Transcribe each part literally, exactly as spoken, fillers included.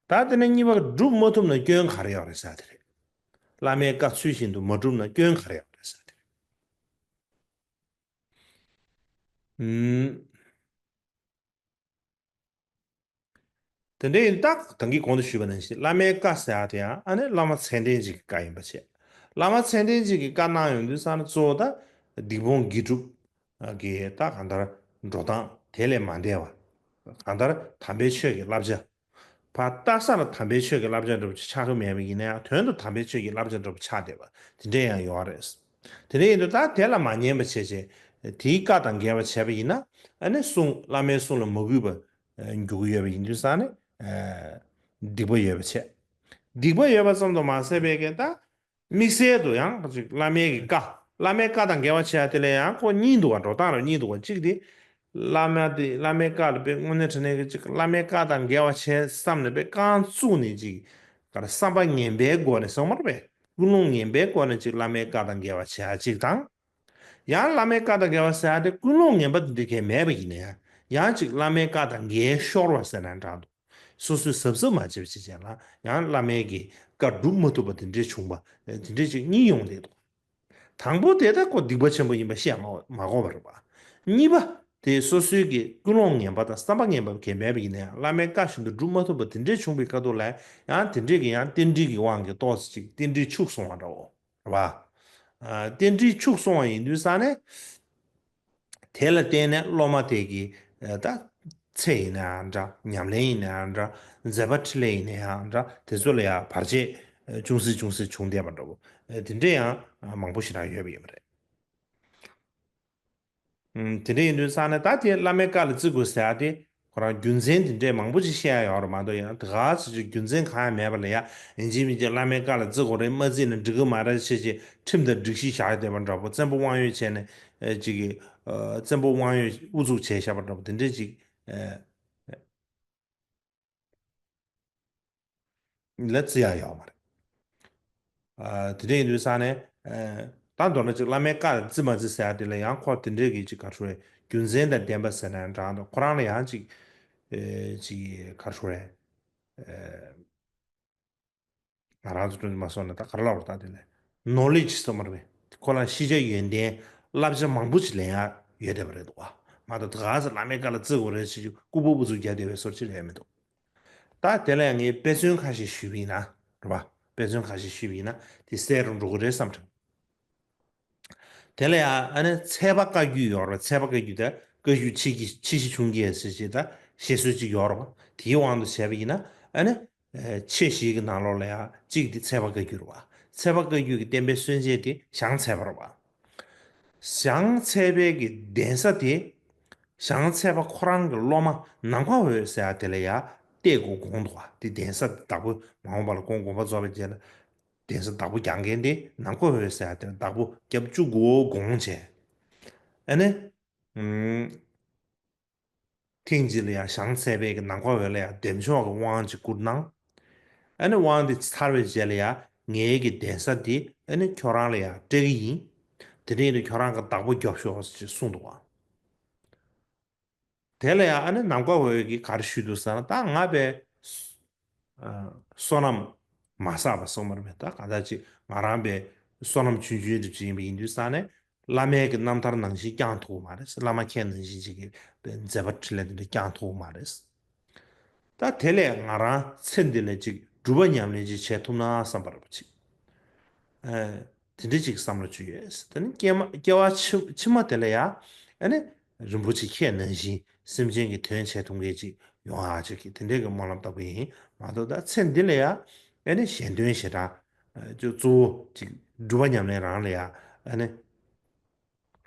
ད་དེ་ནས་གཉིས་པ་སྒྲུབ་མ་ཐུབ་ན་སྐྱོན་ག་རེ་ཡོད་རེད་ཟེར་དེ་རེད། བླ་མའི་བཀའ་ཚུལ་བཞིན་དུ་མ་སྒྲུབ་ན་སྐྱོན་ག་རེ་ཡོད་རེད་ཟེར་དེ་རེད། ཨུམ། དེ་འདྲ་ཡིན་སྟབས་ད་གིན་གོང་དུ་ཞུས་པ་ནང་བཞིན་བླ་མའི་བཀའ་ཟེར་ཡག་དེ་ཡང་ཨ་ནི་བླ་མ་ཚད་ལྡན་ཅིག་གི་བཀའ་ཡིན་པ་བྱས། བླ་མ་ཚད་ལྡན་ཅིག་གིས་བཀའ་གནང་ཡོང་དུས་ཙང་ནས་གཙོ་བོ་ད་སྡིག་སྤོང་དགེ་སྒྲུབ་ཀྱི་ད་གང་ལྟར་འགྲོ་སྟངས་དེ་ལས་མ་འདས་པ། གང་ལྟར་དམ་པའི་ཆོས་ཀྱི་བསླབ་བྱ། ཕར་ལྟ་ས་ལ་དམ་པའི་ཆོས་ཀྱི་བསླབ་བྱ་འདྲ་པོ་ཅིག་ཆགས་ཀྱི་མེད་པ་ཡིན་ན་ཡང་དོན་དུ་དམ་པའི་ཆོས་ཀྱི་བསླབ་བྱ་འདྲ་པོ་ཆགས་བསྡད་པ་དེ་འདྲ་ཡང་ཡོད་རེད། དེ་འདྲ་ཡིན་དུས་ད་དེ་ལ་མ་ཉན་པ་བྱས་བྱས་དེའི་བཀའ་དང་འགལ་བ་བྱས་པ་ཡིན་ན་ཨ་ནི་གསུང་བླ་མའི་གསུང་ལ་མ་གུས་པ་འགྱུར་གྱི་ཡོད་པ་ཡིན་དུས་ཙང་ནས་སྡིག་པ་ཡོད་པ་བྱས། སྡིག་པ་ཡོད་པ་ཙམ་དུ་མ་ཟད་པའི་གི་ད། དམིགས་བསལ་དུ་ཡང་ཅིག་བླ་མའི་གི་བཀའ། བླ་མའི་བཀའ་དང་འགལ་བ་བྱས་དེ་ལ་ཡང་ཁོ་གཉིས་འདུག་བ། འགྲོ་སྟངས་རང་གཉིས་འདུག་བ། གཅིག་དེ། བླ་མ་དེ་བླ་མའི་བཀའ་ལ་དཔེ་དངོས་གནས་དྲང་གནས་ཀྱི་ཅིག་བླ་མའི་བཀའ་དང་འགལ་བ་བྱས་བསམ་ནས་དཔེ་རྐང་བཙུགས་ནས་ཅིག་ག་རེ་བསམ་པ་ངན་པའི་སྒོ་ནས་སོང་མ་རེད་པས། ཀུན་སློང་ངན་པའི་སྒོ་ནས་ཅིག་བླ་མའི་བཀའ་དང་འགལ་བ་བྱས་ཅིག་དང་། ཡང་བླ་མའི་བཀའ་དང་འགལ་བ་ཟེར་ཡག་དེ་ཀུན་སློང་ངན་པ་དེ་འདྲ་གས་མེད་པ་ཡིན་ན་ཡང་ཡང་ཅིག་བླ་མའི་བཀའ་དང་འགལ་ཤོར་བ་ཟེར་ན་འདྲ་འདུག་སོ་སོས་གཟབ་གཟབ་མ་བྱས་པ་ཅིག་བྱས་ན་ཡང་བླ་མའི་གི་བཀའ་སྒྲུབ་མ་ཐུབ་པ་དེ་འདྲས་བྱུང་བ་དེ་འདྲས་ཅིག་གཉིས་ཡོང་བསྡད་འདུག་དང་པོ་དེ་ད་ཁོ་སྡིག་པ་ཆེན་པོ་ཡིན་པ་བཤད་མ་མ་དགོས་པ་རེད་པ། གཉིས་པ་དེ་སོ་སོའི་གི་ཀུན་སློང་ངན་པ་དང་བསམ་པ་ངན་པ་གས་མེད་པ་ཡིན་ན་ཡང་བླ་མའི་བཀའ་བཞིན་དུ་སྒྲུབ་མ་ཐུབ་པ་དེ་འདྲས་བྱུང་བའི་ཁ་ཐུག་ལ་ཡང་དེ་འདྲས་ཀྱི་ཡང་རྟེན་འབྲེལ་གྱི་དབང་གིས་ཏོག་ཙམ་ཅིག་རྟེན་འབྲེལ་འཆུག་སོང་བ་འདྲ་བོ། རེད་བ། ཨ། རྟེན་འབྲེལ་འཆུག་སོང་བ་ཡིན་དུས་ཙང་ནས། དེ་ལ་བརྟེན་ནས་སློབ་མ་དེ་གི་ཨ། ད་ཚེ་ཡིན་ན་ཡང་འདྲ། ཉམས་ལེན་ཡིན་ན་ཡང་འདྲ། མཛད་པ་འཕྲིན་ལས་ཡིན་ན་ཡང་འདྲ། དེ་ཚོ་ལ་ཡང་བར་ཆད་ཨ། ཅུང་ཟད་ཅུང་ཟད་བྱུང་བསྡད་པ་འདྲ་བོ། ཨ། དེ་འདྲ་ཡང་ཨ། མང་པོ་ཞིག་རང་ཡོད་པ་ཡིན་པ་རེད། ཨུམ། དེ་འདྲ་ཡིན་དུས་ཙང་ནས་ད་དེ་བླ་མའི་བཀའ་ལ་བརྩི་དགོས་ཟེར་ཡག་དེ་ཁོ་རང་རྒྱུ་མཚན་དེ་འདྲས་མང་པོ་ཅིག་བཤད་ཡག་ཡོད་རེད་མ་གཏོགས། ཡང་དེ་ག་ཚོད་ཅིག་རྒྱུ་མཚན་གང་ཡང་མེད་པ་ལ་ཡ་ཡིན་གཅིག་མིན་གཅིག་བླ་མའི་བཀའ་ལ་བརྩི་དགོས་རེད། མ་བརྩིས་ན་འགྲིག་གི་མ་རེད་བྱས་བྱས་ཁྲིམས་དང་སྒྲིག་གཞི་བཞག་བསྡད་པ་འདྲ་པོ། བཙན་པོ་དབང་ཡོད་བྱས་ནས་ཨེ་ཅིག་གི་ཨ། བཙན་པོ་དབང་ཡོད་ཨུ་ཚུགས་བྱས་བཞག་པ་འདྲ་པོ་དེ་འདྲས་ཅིག་ཨེ། ལ་བརྩི་ཡག་ཡོད་མ་རེད། ཨ། དེ་འདྲ་ཡིན་དུས་ཙང་ནས། ཨ། ད་མདོར་ན་ཅིག་བླ་མའི་བཀའ་ལ་བརྩི་མ་བརྩི་ཟེར་ཡག་དེ་ལ་ཡང་ཁོ་དེ་འདྲའི་གི་ཅིག་ག་རེ་ཞུ་རེད། རྒྱུ་མཚན་དང་ལྡན་པ་ཟེར་ན་ཡང་འདྲ་འདུག་ཁོ་རང་ལ་ཡང་ཅིག་ཨེ། ཅིག་ག་རེ་ཞུ་རེད། ཨེ། ང་རང་ཚོ་སྤྲོ་མ་སོང་ན་ད་ག་རེ་ལབ་རེད། ད་དེ་ལ་ནོ་ལེ་ཇི་ཟེར་མ་རེད་པས། ཁོ་ལ་ཤེས་བྱ་ཡོན་ཏན་བསླབ་བྱ་མང་པོ་ཅིག་ལེན་ཡག་ཡོད་བསྡད་པ་རེད་འདུག་བ། མ་གཏོགས་ད་ག་ཚོད་བླ་མའི་བཀའ་ལ་བརྩི་དགོས་རེད་ཟེར་རྒྱུ་ལྐུགས་པ་ཨུ་ཚུགས་རྒྱག་བསྡད་པའི་བཟོ་འདྲ་ཅིག་ལ་ཡང་མི་འདུག་ད་དེ་ལ་ཡང་ངས་དཔེ་མཚོན་ཁ་ཤས་ཞུས་པ་ཡིན་ན་རེད་པ། དཔེ་མཚོན་ཁ་ཤས་ཞུས་པ་ཡིན་ན་དེ་གསལ་རུ་འགྲོ་གི་རེད་བསམ་དྲན། དེ་ལ་ཡང་ཨ་ནི་ཚད་པ་བཀའ་བརྒྱུད་ཡོད་རེད། ཚད་པ་བཀའ་བརྒྱུད་དེ་བཀའ་བརྒྱུད་ཆེ་གི་ཆེ་བཞི་ཆུང་གི་ཟེར་བྱས་ད་བཤད་སྲོལ་ཅིག་ཡོད་རེད་པ། དེའི་དབང་དུ་བྱས་པ་ཡིན་ན་ཨ་ནི་ཨེ། ཆེ་བཞི་གི་ནང་ལོགས་ལ་ཡང་གཅིག་དེ་ཚད་པ་བཀའ་བརྒྱུད་རེད་པ། ཚད་པ་བཀའ་བརྒྱུད་ཀྱི་བསྟན་པའི་སྲོལ་འབྱེད་དེ་བྱང་ཚད་པ་རེད་པ། བྱང་ཚད་པའི་གི་གདན་ས་དེ། བྱང་ཚད་པ་ཁོ་རང་གི་སློབ་མ་ནམ་མཁའ་འོད་ཟེར་ཡག་དེ་ལ་ཡང་གཏད་དགོས་དགོངས་འདུག་བ། དེ་གདན་ས་བདག་པོ་མ་འོངས་པ་ལ་ཁོང་དགོངས་པ་རྫོགས་པའི་རྗེས་ལ་གདན་ས་བདག་པོ་རྒྱག་མཁན་དེ་ནམ་མཁའ་འོད་ཟེར་ཡག་དེ་ལ་བདག་པོ་རྒྱབ་བཅུག་དགོས་དགོངས་བྱས། ཨ་ནི། ཨུམ། ཐེངས་གཅིག་ལ་ཡང་བྱང་ཚད་པའི་གི་ནམ་མཁའ་འོད་ལ་ཡང་བདེ་མཆོག་གི་དབང་ཅིག་བསྐུར་གནང་། ཨ་ནི་དབང་དེ་ཚར་བའི་རྗེས་ལ་ཡང་ངའི་གི་གདན་ས་དེ་ཨ་ནི་ཁྱོད་རང་ལ་ཡང་སྤྲད་གི་ཡིན། དེ་འདྲ་ཡིན་དུས་ཁྱོད་རང་གི་བདག་པོ་རྒྱོབ་ཤོག་ཅེས་གསུངས་འདུག་བ། དེ་ལ་ཡང་ཨ་ནི་ནམ་མཁའ་འོད་ཀྱིས་ག་རེ་ཞུས་འདུག་ཟེར་ན། ད་ང་པས། ཨ། བསོད་ནམས་མ་བསགས་པ་སོང་མ་རེད་པས། ད་གང་ལྟར་ཅིག་ང་རང་པས་བསོད་ནམས་ཆུང་ཆུང་འདྲ་ཅིག་ཡིན་པ་ཡིན་དུས་ཙང་ནས་བླ་མའི་གི་རྣམ་ཐར་ནང་བཞིན་བསྐྱངས་ཐུབ་ཀྱི་མ་རེད། བླ་མ་མཁན་ནང་བཞིན་ཅིག་གི་མཛད་པ་འཕྲིན་ལས་འདི་འདྲ་བསྐྱངས་ཐུབ་ཀྱི་མ་རེད། ད་དེ་ལས་ང་རང་ཚེ་འདི་ལ་ཅིག་སྒྲུབ་པ་ཉམས་ལེན་ཅིག་བྱེད་ཐུབ་ན་བསམ་པ་རེད་པ་ཅིག་ཨ། དེ་འདྲ་ཅིག་བསམ་བློ་བཅུག་ཡོད། དེ་ནི་སྐྱེས་མ་སྐྱེ་བ་ཕྱི་ཕྱི་མ་དེ་ལ་ཡང་ཨ་ནི་རིན་པོ་ཆེ་ཁྱེད་ནང་བཞིན་སེམས་ཅན་གྱི་དོན་བྱེད་ཐུབ་མཁན་ཅིག་ཡོང་ཨ་ཅིག་གི་དེ་འདྲའི་གི་སྨོན་ལམ་བཏབ་གི་ཡིན་མ་གཏོགས། ད་ཚེ་འདི་ལ་ཡང་ཨ་ནི་གཞན་དོན་ཞེ་དྲག་ཨ། ཅིག་གཙོ་བོ་ཅིག་སྒྲུབ་པ་ཉམས་ལེན་རང་ལ་ཡང་ཨ་ནི་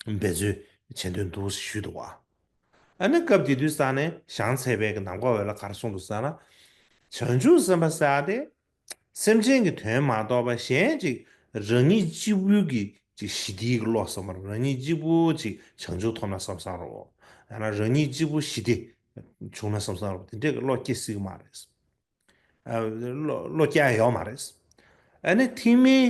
འབད་རྩོལ་བྱེད་འདོད་འདུག་ཞུས་འདུག་བ། ཨ་ནི་སྐབས་དེ་དུས་ཙང་ནས་བྱང་ཚད་པའི་གི་ནམ་མཁའ་འོད་ལ་ག་རེ་གསུངས་འདུག་ཟེར་ན། བྱང་ཆུབ་སེམས་དཔའ་ཟེར་ཡག་དེ། སེམས་ཅན་གྱི་དོན་མ་གཏོགས་པ་གཞན་ཅིག་རང་ཉིད་གཅིག་པུའི་གི་ཅིག་ཞི་བདེའི་གི་བློ་བསམ་པ་རེད། རང་ཉིད་གཅིག་པུ་ཅིག་བྱང་ཆུབ་ཐོབ་ན་བསམ་བསམ་རེད། ཡང་ན་རང་ཉིད་གཅིག་པུ་ཞི་བདེ་བྱུང་ན་བསམ་བསམ་རེད། དེ་འདྲའི་གི་བློ་སྐྱེ་སྲིད་ཀྱི་མ་རེད། ཨ། བློ་བློ་སྐྱེ་ཡག་ཡོད་མ་རེད། ཨ་ནི་ཐེག་དམན་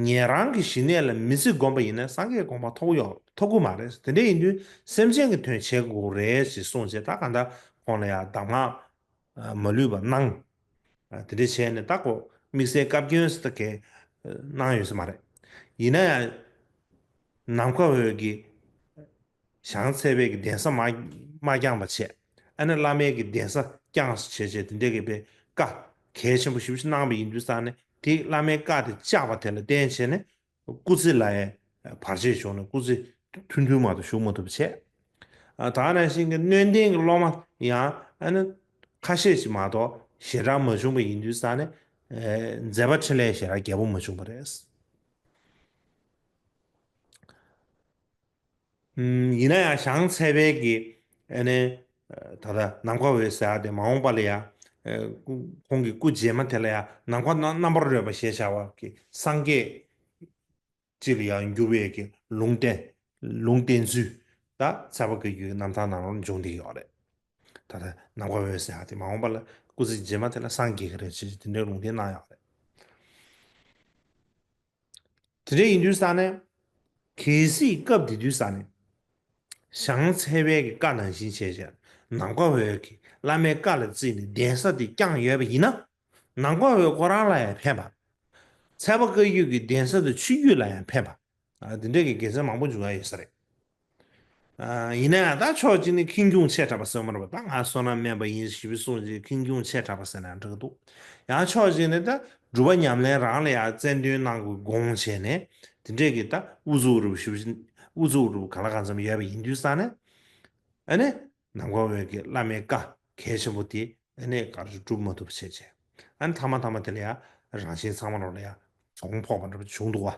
ཉན་རང་གི་ཞི་གནས་ལ་མི་ཚེ་བསྒོམ་པ་ཡིན་ན་སངས་རྒྱས་གོ་འཕང་ཐོབ་ཀྱི་ཡོད་ཐོབ་ཀྱི་མ་རེད། དེ་འདྲ་ཡིན་དུས་སེམས་ཅན་གྱི་དོན་བྱེད་དགོས་རེད་ཅེས་གསུངས་བྱས། ད་གང་ལྟར་ཁོང་ལ་ཡང་གདམས་ངག་ ཨ་མ་ལུས་པ་གནང་། ཨ་དེ་འདྲ་བྱས་ནས་ད་ཁོ་དམིགས་བསལ་བཀའ་བཀྱོན་ཟེར་ད་གས་གནང་ཡོད་ས་མ་རེད། ཡིན་ན་ཡང་ནམ་མཁའ་འོད་ཀྱིས་ཞང་ཚལ་པའི་གི་གདན་ས་མ་མ་བསྐྱངས་པ་བྱས། ཨ་ནི་བླ་མའི་གི་གདན་ས་བསྐྱངས་བྱས་བྱས་དེ་འདྲའི་གི་པའི་བཀའ་གལ་ཆེན་པོ་ཞེ་པོ་ཅིག་གནང་བ་ཡིན་དུས་ཙང་ནས་དེ་བླ་མའི་བཀའ་དེ་བཅག་པ་དེ་ལ་བརྟེན་བྱས་ནས་སྐུ་ཚེ་ལ་ཡང་བར་ཆད་བྱུང་ནས་སྐུ་ཚེ་ཐུང་ཐུང་མ་གཏོགས་བཞུགས་མ་ཐུབ་པ་བྱས། ཨ་ད་ག་ནང་བཞིན་གྱི་སྣོད་ལྡན་གྱི་སློབ་མ་ཡང་ཨ་ནི་ཁ་ཤས་ཤིག་མ་གཏོགས་ཞེ་དྲག་མ་བྱུང་བ་ཡིན་དུས་ཙང་ནས་ཨ་མཛད་པ་འཕྲིན་ལས་ཞེ་དྲག་རྒྱས་པོ་མ་བྱུང་བ་རེད། ཡིན་ན་ཡང་ཞང་ཚལ་པའི་གི་ཨ་ནི་ད་ལྟ་ནམ་མཁའ་འོད་ཟེར་ཡ་དེ་མ་འོངས་པ་ལ་ཡ་ཁོང་གི་སྐུ་རྗེས་མ་དེ་ལ་ཡ་ནམ་མཁའ་རྣམ་པར་རོལ་པ་ཞེས་བྱ་བ་གི་སངས་རྒྱས་ཅིག་ལ་ཡང་འགྱུར་བའི་གི་ལུང་བསྟན་ལུང་བསྟན་ཚུལ་ད་ཚལ་པ་བཀའ་བརྒྱུད་ཀྱི་རྣམ་ཐར་ནང་ལ་འབྱུང་བསྡད་ཡོད་རེད། ད་ལྟ་ནམ་མཁའ་འོད་ཟེར་ཡ་དེ་མ་འོངས་པ་ལ་སྐུ་ཚེ་རྗེས་མ་དེ་ལ་སངས་རྒྱས་ཀྱི་རེད་ཅེས་དེ་འདྲའི་ལུང་བསྟན་གནང་ཡོད་རེད། དེ་འདྲ་ཡིན་དུས་ཙང་ནས། གལ་སྲིད་སྐབས་དེ་དུས་ཙང་ནས། ཞང་ཚལ་པའི་གི་བཀའ་ནང་བཞིན་བྱས་བྱས། ནམ་མཁའ་འོད་ཀྱིས་བླ་མའི་བཀའ་ལ་བརྩིས་ནས་གདན་ས་དེ་བསྐྱངས་ཡོད་པ་ཡིན་ན། ནམ་མཁའ་འོད་ཁོ་རང་ལ་ཡང་ཕན་པ། ཚལ་པ་བཀའ་བརྒྱུད་ཀྱི་གདན་ས་དང་ཆོས་བརྒྱུད་ལ་ཡང་ཕན་པ། ཨ་དེ་འདྲ་གི་དགེ་མཚན་མང་པོ་འབྱུང་ཡ་ཡོད་ས་རེད། ཨ་ཡིན་ན་ཡང་ད་ཕྱོགས་གཅིག་ནས་ཁེངས་སྐྱུང་ཆེ་དྲགས་པ་ཟེར་མ་རེད་པ། ད་ང་བསོད་ནམས་དམན་པ་ཡིན་ཞེས་པའི་གསུང་གཅིག་ཁེངས་སྐྱུང་ཆེ་དྲགས་པ་ཟེར་ན་འགྲིག་གི་འདུག། ཡང་ཕྱོགས་གཅིག་ནས་ད་སྒྲུབ་པ་ཉམས་ལེན་རང་ལ་ཡང་རྩལ་འདོན་གནང་དགོས་དགོངས་བྱས་ནས་དེ་འདྲས་ཀྱི་ད་ཨུ་ཚུགས་རུ་ཞུ་ཨུ་ཚུགས་རུ་གང་ལ་གང་འཚམ་ཡོད་པ་ཡིན་དུས་ཙང་ནས། ཨ་ནི་ནམ་མཁའ་འོད་ཀྱི་བླ་མའི་བཀའ་གལ་ཆེན་པོ་དེ་ཨ་ནི་ག་རེ་སྒྲུབ་མ་ཐུབ་པ་བྱས་བྱས། ཨ་ནི་མཐའ་མ་མཐའ་མ་དེ་ལ་ཡང་རང་གཞན་ཚང་མ་ལོག་ལ་ཡང་གྱོང་ཕོག་པ་འདྲ་པོ་བྱུང་འདུག་བ།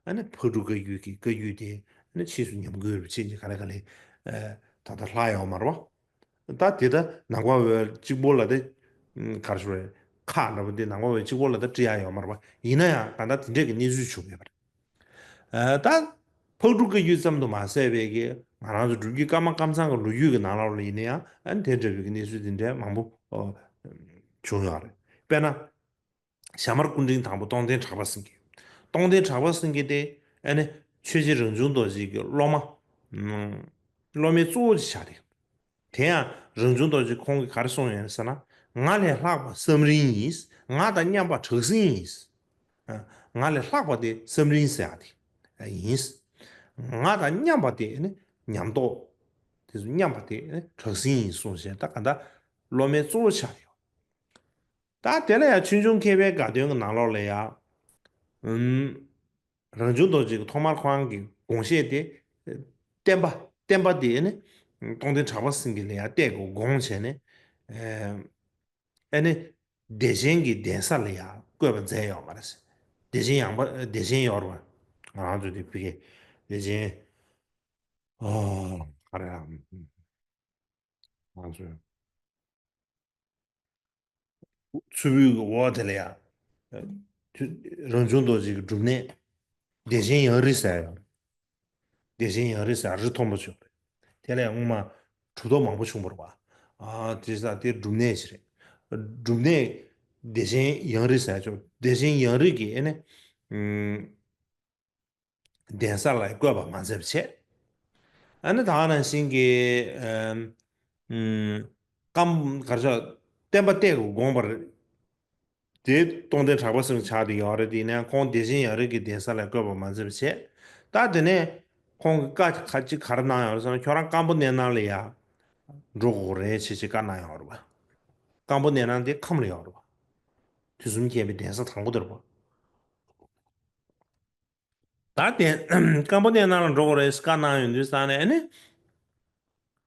ཨ་ནི་ཕག་གྲུ་བཀའ་བརྒྱུད་ཀྱི་བཀའ་བརྒྱུད་དེ་ཨ་ནི་ཕྱིས་སུ་ཉམས་རྒུད་རུ་ཕྱིན་ཅིག་ག་ལེ་ག་ལེ་ད་ལྟ་ལྷག་ཡོད་མ་རེད་བ། ད་དེ་ལྟར་ནམ་མཁའ་འོད་གཅིག་པོ་ལ་དེ་ག་རེ་ཞུ་རེད། ཁག་འདྲ་པོ་དེ་ནམ་མཁའ་འོད་གཅིག་པོ་ལ་ད་བྲི་ཡ་ཡོད་མ་རེད་བ། ཡིན་ན་ཡང་ད་ལྟ་དེ་འདྲས་ཀྱི་གནས་ཚུལ་བྱུང་ཡོད་པ་རེད། ད་ཕག་གྲུ་བཀའ་བརྒྱུད་ཙམ་དུ་མ་ཟད་པའི་གི་ང་རང་ཚོ་སྒྲུབ་བརྒྱུད་ཀརྨ་ཀམ་ཚང་གི་ལོ་རྒྱུས་ཀྱི་ནང་ལོགས་ལ་ཡིན་ན་ཡང་ཨ་ནི་དེ་འདྲ་བའི་གི་གནས་ཚུལ་དེ་འདྲའི་མང་པོ་བྱུང་ཡོད་རེད། དཔེར་ན། ཞྭ་དམར་སྐུ་ཕྲེང་དང་པོ་སྟོང་ལྡན་གྲགས་པ་སེང་གེ། སྟོང་ལྡན་གྲགས་པ་སེང་གེ་དེ་ཨ་ནི་ཆོས་རྗེ་རང་བྱུང་རྡོ་རྗེ་གི་སློབ་མ། སློབ་མའི་གཙོ་བོ་ཅིག་ཆགས་ཏེ། དེ་ཡང་རང་བྱུང་རྡོ་རྗེ་ཁོང་གིས་ག་རེ་གསུངས་ཡོད་ཟེར་ན། ང་ལས་ལྷག་པ་སམ་རིང་ཡིན། ང་དང་མཉམ་པ་བྲག་སྲིན་ཡིན། ང་ལས་ལྷག་པ་དེ་སམ་རིང་ཟེར་ཡ་དེ་ཡིན། ང་དང་མཉམ་པ་དེ་ནི་ཉམས་རྟོགས། དེ་ཚོ་མཉམ་པ་དེ་ནི་བྲག་སྲིན་ཡིན་གསུངས་བྱས་ད་ག་ད་སློབ་མའི་གཙོ་བོ་ཆགས་ཡོད། ད་དེ་ལ་ཡང་ཆོས་འབྱུང་མཁས་པའི་དགའ་སྟོན་གྱི་ནང་ལོགས་ལ་ཡང་། ཨུམ། རང་བྱུང་རྡོ་རྗེ་གི་ཐོག་མར་ཁོ་རང་གི་དགོངས་བཞེད་དེ། བསྟན་པ་བསྟན་པ་དེ་ནི་སྟོང་ལྡན་གྲགས་པ་སེང་གེ་ལ་ཡང་གཏད་དགོས་དགོངས་བྱས་ནས། ཨ་ནི་བདེ་ཆེན་གྱི་གདན་ས་ལ་ཡང་བཀོད་པ་མཛད་ཡོད་མ་རེད། བདེ་ཆེན་ཡངས་པ་བདེ་ཆེན་ཡོད་རེད་བ། ང་རང་ཚོ་དེ་ཕ་གི་བདེ་ཆེན་ཨོ་ག་རེ་ཡང་། ང་ཚོས་མཚུར་ཕུའི་གི་འོག་དེ་ལ་ཡང་། རང་བྱུང་རྡོ་རྗེ་གི་སྒྲུབ་གནས། བདེ་ཆེན་ཡང་རི་ཟེར་ཡང་། བདེ་ཆེན་ཡང་རི་ཟེར་རི་མཐོན་པོ་ཅིག་ཡོད་རེད། དེ་ལ་ཡང་སྔོན་མ་གྲུབ་ཐོབ་མང་པོ་བྱུང་བ་རེད་བ། ཨ་དེ་ས་དེ་སྒྲུབ་གནས་ཞིག་རེད། སྒྲུབ་གནས་བདེ་ཆེན་ཡང་རི་ཟེར་ཅོག་བདེ་ཆེན་ཡང་རི་གི་ཨེ་ནི། གདན་ས་ལ་བཀོད་པ་མ་མཛད་པ་བྱས། ཨ་ནི་ད་ག་ནང་བཞིན་གྱི་ཨམ་ཀམ་གར་ཆ་བསྟན་པ་གཏད་དགོས་དགོངས་པ་རེད། དེ་སྟོང་ལྡན་གྲགས་པ་སེང་གེ་ཆགས་བསྡད་ཡོད་རེད། དེ་ནས་ཁོང་བདེ་ཆེན་ཡང་རི་གི་གདན་ས་ལ་བཀོད་པ་མ་མཛད་པ་བྱས། ད་དེ་ནས་ཁོང་གི་བཀའ་ཁ་ཅིག་ག་རེ་གནང་ཡོད་རེད་ཟེར་ན། ཁྱོད་རང་སྐམ་པོ་གནས་ནང་ལ་ཡ་འགྲོ་དགོས་རེད་ཅེས་ཅིག་བཀའ་གནང་ཡོད་རེད་བ། སྐམ་པོ་གནས་ནང་དེ་ཁམས་ལ་ཡོད་རེད་བ། དུས་གསུམ་མཁྱེན་པའི་གདན་ས་དང་པོ་དེ་རེད་བ། ད་དེ་སྐམ་པོ་གནས་ནང་ལ་འགྲོ་དགོས་རེད་ཟེར་བཀའ་གནང་ཡོང་དུས་ཙང་ནས་ཨ་ནི།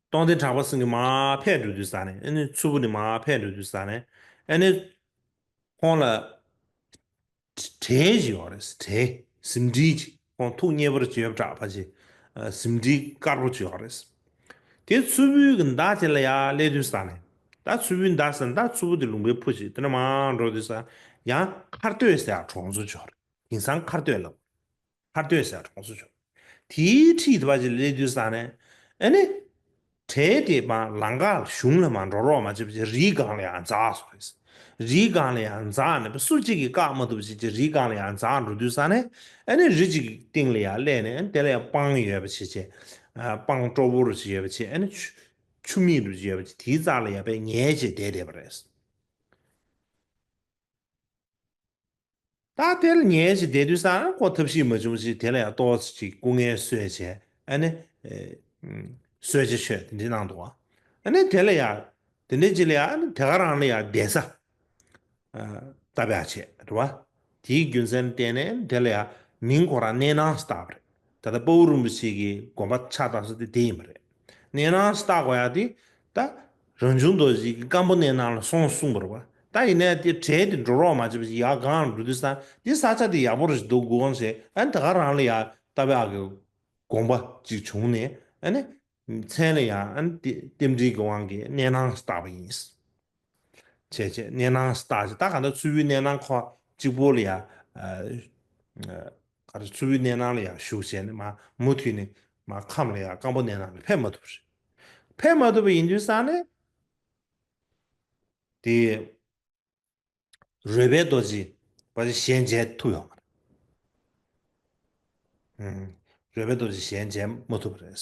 སྟོང་ལྡན་གྲགས་པ་སེང་གེ་མར་ཕེབས་འགྲོ་དུས་ཙང་ནས་ཨ་ནི་མཚུར་ཕུ་ནས་མར་ཕེབས་འགྲོ་དུས་ཙང་ནས་ཨ་ནི། ཁོང་ལ། གྲལ་ཅིག་ཡོད་རེད། གྲལ་ཟིམ་ཁྲིལ་ཅིག་ཁོང་ཐུགས་མཉེས་པོ་ཅིག་ཡོད་པ་འདྲ་པ་ཅིག་ཟིམ་ཁྲིལ་དཀར་པོ་ཅིག་ཡོད་རེད། དེ་མཚུར་ཕུའི་གི་མདའ་དེ་ལ་ཡར་སླེབས་དུས་ཙང་ནས། ད་མཚུར་ཕུའི་མདའ་ཟེར་ན་ད་མཚུར་ཕུ་དེ་ལུང་པའི་ཕུ་ཅིག་དེ་ནས་མར་འགྲོ་དུས་ཙང་ཡང་མཁར་སྟོད་ཟེར་ཡ་གྲོང་ཚོ་ཅིག་ཡོད་རེད། དེང་སང་མཁར་སྟོད་ལ། མཁར་སྟོད་ཟེར་གྲོང་ཚོ་བྱུང་། དེའི་འཁྲིས་དེ་བ་ཅིག་སླེབས་དུས་ཙང་ནས་ཨ་ནི། གྲལ་དེ་མར་ལམ་ཁ་གཞུང་ལ་མར་འགྲོ་རོགས་མ་བྱེད་པ་ཅིག་རིའི་སྒང་ལ་ཡར་འཛེགས་སོང་རེད། རིའི་སྒང་ལ་ཡར་འཛེགས་ནས་སུ་གཅིག་གིས་བཀག་མ་ཐུབ་པ་ཅིག་ཅིག་རིའི་སྒང་ལ་ཡར་འཛེགས་འགྲོ་དུས་ཙང་ནས་ཨ་ནི་རི་གཅིག་གི་སྟེང་ལ་ཡར་སླེབས་ནས་ཨ་ནི་དེ་ལ་ཡར་སྤང་ཡོད་པ་ཅིག་བྱས། སྤང་སྤྲོ་པོ་རུ་ཅིག་ཡོད་པ་ཅིག་ཨ་ནི་ཆུ་ཆུ་མིག་རུ་ཅིག་ཡོད་པ་ཅིག་དེའི་རྩ་ལ་ཡར་པས་ཉལ་བྱས་བསྡད་བསྡད་པ་རེད། ད་དེ་ལ་ཉལ་ཞིག་བསྡད་དུས་ཙང་ཁོ་ཐབས་ཤེས་མ་བྱུང་ཞིག་དེ་ལ་ཡང་ཏོག་ཙམ་ཅིག་སྐུ་ངལ་གསོས་བྱས་ཨ་ནི་ཨེ་ཨུམ་གསོལ་ཇ་མཆོད་དེ་འདྲ་གནང་འདུག་བ། ཨ་ནི་དེ་ལ་ཡང་དེ་འདྲ་ཅིག་ལ་ཡང་ཨ་ནི་དེ་ག་རང་ལ་ཡང་གདན་ས་ཨ་བཏབ་ཡག་བྱས་རེད་བ། དེའི་རྒྱུ་མཚན་བརྟེན་ནས་དེ་ལ་ཡང་མིང་ཁོ་རང་གནས་སྣང་བཏགས་པ་རེད། ད་ལྟ་དཔའ་བོ་རིན་པོ་ཆེ་གི་དགོན་པ་ཕྱག་བཏབ་ས་དེ་དེ་ཡིན་པ་རེད། གནས་སྣང་བཏགས་དགོས་ཡག་དེ་ད་རང་བྱུང་རྡོ་རྗེ་གི་སྐམ་པོ་གནས་སྣང་ལ་སོང་གསུངས་པ་རེད་བ། ད་ཡིན་ནའི་དེ་གྲལ་དེ་འགྲོ་རོགས་མ་བྱེད་པ་ཞིག་ཡར་སྒང་ལ་འགྲོ་དུས་ཙང་དེ་ས་ཆ་དེ་ཡག་པོ་རེད་ཞིག་འདུག་དགོངས་བྱས་ཨ་ནི་ད་ག་རང་ལ་ཡང་བཏབ་ཡག་གི་དགོངས་པ་ཅིག་བྱུང་ནས་ཨ་ནི་མཚན་ལ་ཡང་ཨ་ནི་རྟེན་འབྲེལ་གྱི་དབང་གིས་གནས་སྣང་བཏགས་པ་ཡིན། བྱས་བྱས་གནས་སྣང་བཏགས་བྱས་ད་ག་ད་མཚུར་ཕུའི་གནས་སྣང་ཁོ་གཅིག་པོ་ལ་ཡང་ཨ་ཨ་ག་རེ་མཚུར་ཕུའི་གནས་སྣང་ལ་ཡང་བཞུགས་བྱས་ནས་མ་མུ་མཐུད་ནས་མ་ཁམས་ལ་ཡང་སྐམ་པོ་གནས་སྣང་ལ་ཕེབས་མ་ཐུབ་རེད། ཕེབས་མ་ཐུབ་པ་ཡིན་དུས་ཙང་ནས་དེ་རོལ་པའི་རྡོ་རྗེ་པ་ཞལ་མཇལ་ཐུབ་ཡོད་མ་རེད། ཨུམ། རོལ་པའི་རྡོ་རྗེ་ཞལ་མཇལ་མ་ཐུབ་པ་རེད།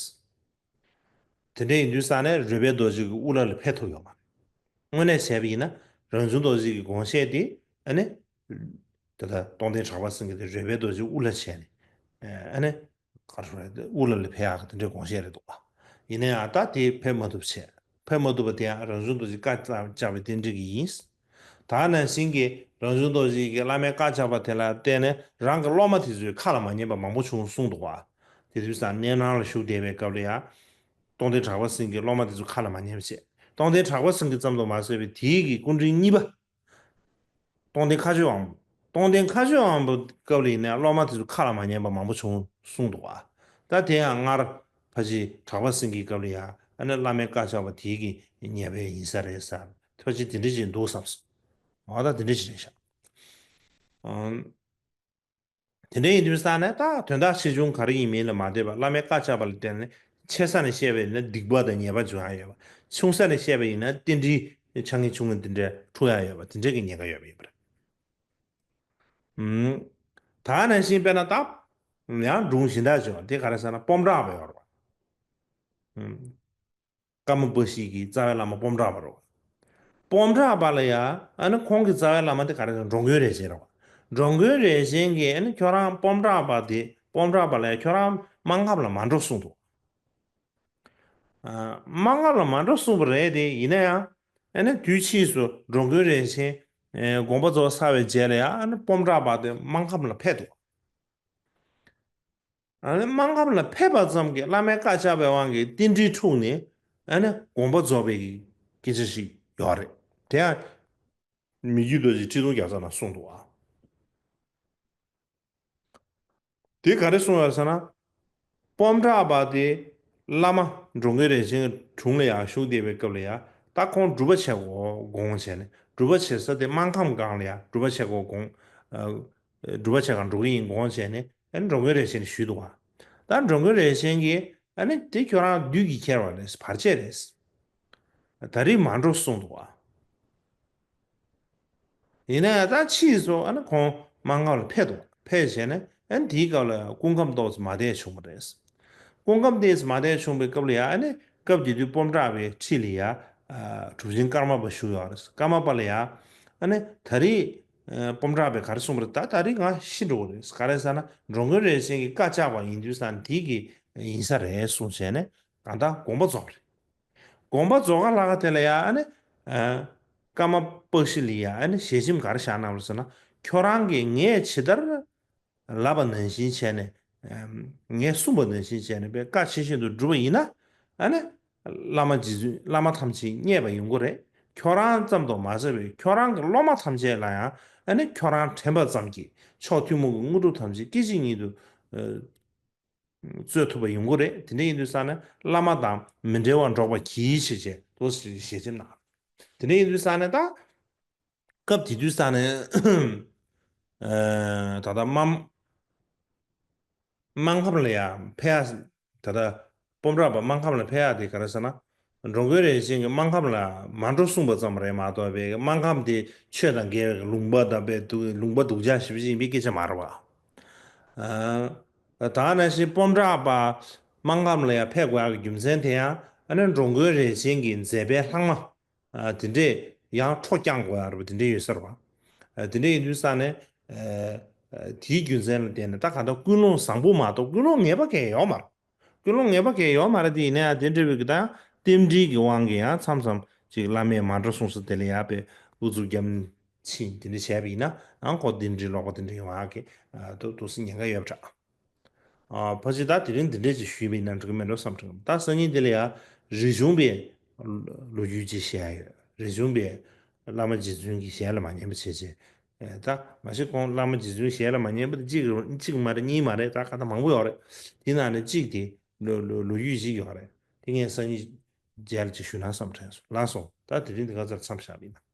དེ་འདྲ་ཡིན་དུས་ཙང་ནས་རོལ་པའི་རྡོ་རྗེ་གི་དབུ་བླ་ལ་ཕེབས་ཐུབ་ཡོད་མ་རེད། དངོས་གནས་བྱས་པ་ཡིན་ན་རང་བྱུང་རྡོ་རྗེ་གི་དགོངས་བཞེད་དེ་ཨ་ནི། ད་ལྟ་རྟོགས་ལྡན་གྲགས་པ་སེང་གེ་དེ་རོལ་པའི་རྡོ་རྗེ་དབུ་བླ་བྱས་ནས་ཨ་ནི། ག་རེ་ཟེར་དབུ་བླ་ལ་ཕེབས་ཡག་གི་དེ་འདྲའི་དགོངས་བཞེད་རེད་འདུག་པ། ཡིན་ན་ཡང་ད་དེ་ཕེབས་མ་ཐུབ་བྱས། ཕེབས་མ་ཐུབ་པ་དེ་ཡང་རང་བྱུང་རྡོ་རྗེས་བཀའ་བཅག་པའི་རྟེན་འབྲེལ་གྱིས་ཡིན། ད་ནང་བཞིན་གྱི་རང་བྱུང་རྡོ་རྗེ་གིས་བླ་མའི་བཀའ་བཅག་པ་དེ་ལ་བརྟེན་ནས་རང་གི་སློབ་མ་དེ་ཚོས་ཁ་ལ་མ་ཉན་པ་མང་པོ་བྱུང་གསུངས་འདུག་པ། དེ་དུས་ཙང་གནས་སྣང་ལ་བཞུགས་བསྡད་པའི་སྐབས་ལ་ཡང་། རྟོགས་ལྡན་གྲགས་པ་སེང་གེའི་སློབ་མ་དེ་ཚོ་ཁ་ལ་མ་ཉན་པ་བྱས། རྟོགས་ལྡན་གྲགས་པ་སེང་གེ་ཙམ་དུ་མ་ཟད་པའི་དེའི་གི་སྐུ་ཕྲེང་གཉིས་པ། རྟོགས་ལྡན་མཁའ་སྤྱོད་དབང་པོ། རྟོགས་ལྡན་མཁའ་སྤྱོད་དབང་པོ་སྐབས་ལ་ཡིན་ནའི་སློབ་མ་དེ་ཚོ་ཁ་ལ་མ་ཉན་པ་མང་པོ་བྱུང་གསུངས་འདུག་པ། ད་དེ་ཡང་སྔར་ཕ་ཆེ་གྲགས་པ་སེང་གེའི་སྐབས་ལ་ཡང་ཨ་ནི་བླ་མའི་བཀའ་བཅག་པ་དེའི་གི་ཉེས་པ་ཡིན་ས་རེད་ཟེར། ཕ་ཆེ་དེ་འདྲ་ཅིག་འདུག་བསམ་སོང་། འོ་ད་དེ་འདྲ་ཅིག་རེད་ཤག་ཨང་། དེ་འདྲ་ཡིན་དུས་ཙང་ནས་ད་དོན་དག་ཆེ་ཆུང་ག་རེ་ཡིན་མིན་ལ་མ་ལྟོས་པར་བླ་མའི་བཀའ་བཅག་པ་ལ་བརྟེན་ནས་ཆེ་ས་ནས་བཤད་པ་ཡིན་ན་སྡིག་པ་དང་ཉེས་པ་འབྱུང་ཡ་ཡོད་པ། ཆུང་ས་ནས་བཤད་པ་ཡིན་ན་རྟེན་འབྲེལ་ཆག་ཉེས་ཆུང་ངུ་འདི་འདྲ་འཁྲུག་ཡ་ཡོད་པ་དེ་འདྲ་གི་ཉེན་ཁ་ཡོད་པ་ཡིན་པ་རེད། ཨུམ། ད་ནང་བཞིན་དཔེར་ན་ད་ཡང་སྒྲུང་གཞན་དག་བྱུང་བ་དེ་ག་རེ་ཟེར་ན་སྤོམ་བྲག་པ་ཡོད་རེད་པ། ཨུམ། ཀརྨ་པ་ཤི་ཡི་གི་རྩ་བའི་བླ་མ་སྤོམ་བྲག་པ་རེད་པ། སྤོམ་བྲག་པ་ལ་ཡ་ཨ་ནི་ཁོང་གི་རྩ་བའི་བླ་མ་དེ་ག་རེ་ཟེར་ན་འགྲོ་མགོན་རས་ཆེན་རེད་པ། འགྲོ་མགོན་རས་ཆེན་གྱིས་ཨ་ནི་ཁྱོད་རང་སྤོམ་བྲག་པ་དེ་སྤོམ་བྲག་པ་ལ་ཡ་ཁྱོད་རང་སྨར་ཁམས་ལ་མ་འགྲོ་གསུངས་འདུག་ཨ། སྨར་ཁམས་ལ་མ་འགྲོ་གསུངས་པ་རེད་དེ་ཡིན་ན་ཡང་ཨ་ནི་དུས་ཕྱིས་སུ་འགྲོ་མགོན་རས་ཆེན་ཨེ་དགོངས་པ་རྫོགས་ཚར་བའི་རྗེས་ལ་ཡང་ཨ་ནི་སྤོམ་བྲག་པ་དེ་སྨར་ཁམས་ལ་ཕེབས་འདུག་ཨ་ནི་སྨར་ཁམས་ལ་ཕེབས་པ་ཙམ་གྱིས་བླ་མའི་བཀའ་བཅག་པའི་དབང་གིས་རྟེན་འབྲེལ་འཁྲུགས་ནས་ཨ་ནི་དགོངས་པ་རྫོགས་པའི་སྐད་ཆ་ཞིག་ཡོད་རེད། དེ་ཡང་མི་རྒྱུད་རྡོ་རྗེ་ཁྲི་སྟོང་བརྒྱ་རྩ་ནང་གསུངས་འདུག་ཨ། དེ་ག་རེ་གསུངས་ཡོད་ཟེར་ན། སྤོམ་བྲག་པ་དེ་བླ་མ་འགྲོ་མགོན་རས་ཆེན་གྱི་དྲུང་ལ་ཡང་བཞུགས་བསྡད་པའི་སྐབས་ལ་ཡང་ད་ཁོང་སྒྲུབ་པ་བྱེད་དགོས་དགོངས་བྱས་ནས་སྒྲུབ་པ་བྱེད་ས་དེ་སྨར་ཁམས་སྒང་ལ་ཡང་སྒྲུབ་པ་བྱེད་དགོས་དགོངས། ཨ། སྒྲུབ་པ་བྱེད་གར་འགྲོ་གི་ཡིན་དགོངས་བྱས་ནས་ཨ་ནི་འགྲོ་མགོན་རས་ཆེན་ལ་ཞུས་འདུག་ག་ད་འགྲོ་མགོན་རས་ཆེན་གྱིས་ཨ་ནི་དེ་ཁྱོད་རང་བདུད་ཀྱིས་ཁྱེར་བ་རེད། བར་ཆད་རེད། ད་རེས་མ་འགྲོ་གསུངས་འདུག་ག་ཡིན་ན་ཡང་ད་ཕྱིས་སུ་ཨ་ནི་ཁོང་སྨར་ཁམས་ལ་ཕེབས་འདུག་ཕེབས་བྱས་ནས་ཨ་ནི་དེའི་སྐབས་ལ་སྐུ་ཁམས་ཏོག་ཙམ་མ་བདེ་བྱུང་བ་རེད། སྐུ་ཁམས་ཏོག་ཙམ་མ་བདེ་བྱུང་བའི་སྐབས་ལ་ཡང་ཨ་ནི་སྐབས་དེ་དུས་སྤོམ་བྲག་པའི་ཁྲི་ལ་ཡང་ཨ་གྲུབ་ཆེན་ཀརྨ་པ་བཞུགས་ཡོད་རེད། ཀརྨ་པ་ལ་ཡང་ཨ་ནི་ད་རེས་ཨ་སྤོམ་བྲག་པས་ག་རེ་གསུངས་པ་རེད། ད་ད་རེས་ང་ཤི་འགྲོ་གི་རེད། ག་རེ་ཟེར་ན་འགྲོ་མགོན་རས་ཆེན་གྱིས་བཀའ་བཅག་པ་ཡིན་དུས་ཙང་དེ་གི་ཡིན་ས་རེད་གསུངས་བྱས་ནས་གང་ལྟར་དགོངས་པ་རྫོགས་རེད། དགོངས་པ་རྫོགས་ཁ་ལ་ཁ་དེ་ལ་ཡང་ཨ་ནི། ཨ། ཀརྨ་པཀྵི་ལ་ཡང་ཨ་ནི་ཞལ་ཆེམས་ག་རེ་བཞག་གནང་བ་རེད་ཟེར་ན། ཁྱོད་རང་གིས་ངས་ཇི་ལྟར་ལབ་པ་ནང་བཞིན་བྱས་ནས། ཨམ། ངས་གསུངས་པ་ནང་བཞིན་བྱས་ནས་དཔེ་བཀའ་ཆེ་བཞིན་དུ་བསྒྲུབས་པ་ཡིན་ན། ཨ་ནི། བླ་མ་རྗེ་བཙུན་བླ་མ་ཐམས་ཅད་མཉེས་པ་ཡོང་གི་རེད། ཁྱོད་རང་ཙམ་དུ་མ་ཟད་པའི་ཁྱོད་རང་གི་སློབ་མ་ཐམས་ཅད་ལ་ཡང་ཨ་ནི་ཁྱོད་རང་དྲན་པ་ཙམ་གྱིས་མཆོག་ཐུན་མོང་གི་དངོས་གྲུབ་ཐམས་ཅད་སྐད་ཅིག་ཉིད་དུ། ཨ། རྩོད་ཐུབ་པ་ཡོང་གི་རེད། དེ་འདྲ་ཡིན་དུས་ཙང་ནས་བླ་མ་དང་མི་འབྲལ་བར་འགྲོགས་པར་གྱིས་ཞེས་བྱས་ཏོག་ཙམ་ཞལ་ཆེམས་གནང་། དེ་འདྲ་ཡིན་དུས་ཙང་ནས་ད། སྐབས་དེ་དུས་ཙང་ནས། ཨ། ད་ལྟ་སྨར། སྨར་ཁམས་ལ་ཡང་ཕེབས་ཡ། ད་ལྟ་སྤོམ་བྲག་པ་སྨར་ཁམས་ལ་ཕེབས་ཡ་དེ་ག་རེ་ཟེར་ན། འགྲོ་མགོན་རས་ཆེན་གྱིས་སྨར་ཁམས་ལ་མ་འགྲོ་གསུངས་པ་ཙམ་རེད་མ་གཏོགས་པའི་སྨར་ཁམས་དེ་ཆོས་དང་འགལ་བའི་ལུང་པ་དང་པའི་སྡུག་ལུང་པ་སྡུག་ཅག་ཞེ་པོ་ཅིག་ཡིན་པའི་སྐད་ཆ་མ་རེད་བ། ཨ། ད་ནང་བཞིན་སྤོམ་བྲག་པ་སྨར་ཁམས་ལ་ཡང་ཕེབས་དགོས་ཡག་གི་རྒྱུ་མཚན་དེ་ཡང་ཨ་ནི་འགྲོ་མགོན་རས་ཆེན་གྱི་མཛད་པའི་ལྷག་མ། ཨ། དེ་འདྲས་ཡང་འཕྲོ་བརྐྱང་དགོས་ཡག་རེད་པ། དེ་འདྲས་ཡོད་ས་རེད་བ། ཨ། དེ་འདྲས་ཡིན་དུས་ཙང་ནས་ ཨ་དེའི་རྒྱུ་མཚན་ལ་བརྟེན་ནས་ད་ག་ད་ཀུན་སློང་བཟང་པོ་མ་གཏོགས་ཀུན་སློང་ངན་པ་གང་ཡང་ཡོད་མ་རེད། ཀུན་སློང་ངན་པ་གང་ཡང་ཡོད་མ་རེད། དེ་ཡིན་ན་ཡང་དེ་འདྲ་བའི་གི་ད་རྟེན་འབྲེལ་གྱི་དབང་གིས་ཡང་མཚམས་མཚམས་ཅིག་བླ་མས་མ་འགྲོ་གསུངས་ས་དེ་ལ་ཡར་པའི་ཨུ་ཚུགས་རྒྱབ་ཕྱིན་དེ་འདྲ་བྱས་པ་ཡིན་ན་ཡང་ཁོ་རྟེན་འབྲེལ་ལོག་པ་དེ་འདྲ་ཡོང་ཡག་གི་ཨ་ཏོག་ཏོག་ཙམ་ཉེན་ཁ་ཡོད་པ་འདྲ། ཨ་ཕལ་ཆེར་ད་དེ་རིང་འདི་འདྲས་ཅིག་ཞུས་པ་ཡིན་ན་འགྲིག་གི་མེད་འགྲོ་བསམ་དྲན། ད་སང་ཉིན་དེ་ལ་ཡང་རིག་གཞུང་པའི་ལོ་རྒྱུས་ཅིག་བཤད་ཡ་ཡོད། རིག་གཞུང་པའི་བླ་མ་རྗེ་བཙུན་གྱི་ཞལ་ལ་མ་ཉན་པ་བྱས་བྱས། ཨེ་ད་མ་གཞི་ཁོང་བླ་མ་རྗེ་བཙུན་ཞལ་ལ་མ་ཉན་པ་དེ་གཅིག་རེད། གཅིག་མ་རེད། གཉིས་མ་རེད། ད་ག་ད་མང་པོ་ཡོད་རེད། དེ་ནང་ནས་གཅིག་དེ་ལོ་ལོ་ལོ་རྒྱུས་ཅིག་ཡོད་རེད། དེ་ངས་སང་ཉིན་རྗེས་ལ་ཅིག་ཞུས་ན་བསམ་དྲན་སོང་། ལགས་སོ། ད་དེ་རིང་འདི་ག་ཚར་མཚམས་བཞག་པ་ཡིན་ན།